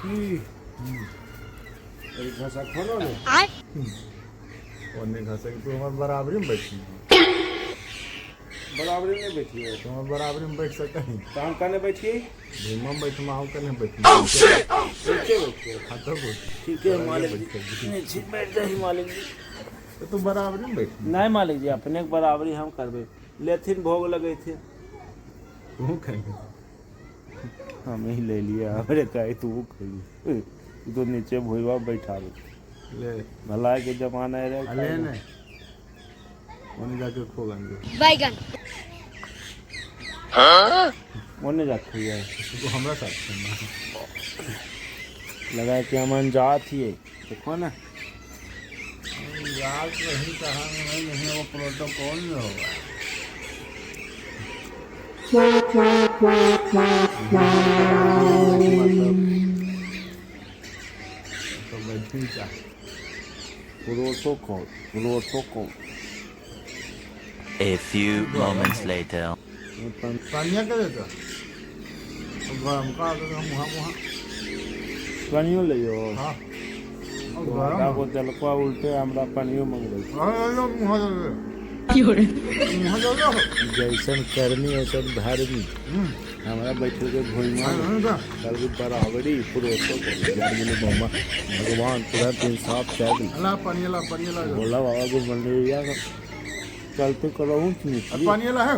की एक घसा खोलो ने। ओने घसे तू हमार बराबरी में बैठी। बराबरी नहीं बैठिए। तू हमार बराबरी में बैठ सके ही? तो हम कने बैठिए? भीमा में बैठमा, हम कने बैठी? नीचे बैठिए। हाँ तो बोल। ठीक है मालिक जी, नीचे बैठ जाइए मालिक जी। तो तू बराबरी में बैठी। नहीं मालिक जी, अपने के बराबरी हम करबे। लेथिन भोग लगे थे। तू कहीं। हम ही ले लिए, हमरे कहे तू खई, तो नीचे भुइवा बैठा ले। भलाई के जमाना है रे। ले ने, ओने जाके खोगन। बैगन। ओने जा खइया। तू हमरा साथ खेलना। लगा कि हम अनजात हिए, देखो ना। यार नहीं कहा नहीं नहीं, वो प्रोटोकॉल में होगा। मतलब तो बैठी चाह। Protocol, protocol. A few moments later. पानिया के देता तो गरम का तो मुहा मुहा। पानियो ले। हाँ। तोहरा को दिलका उल्टे हमरा पानियो मंगबै। अरे लो, मुहा दे दे, मुहा दे दे। जैसन करनी वैसन भरनी। हमरा बैठल के भुइमा कल भी बराबरी प्रोटोकॉल यार। बोले मामा भगवान तुरंत इंसाफ कर दी। ला पानी, ला पानी, ला। भोला बाबा को मंदिर चलते करो ऊंच नीच। पानी ला है।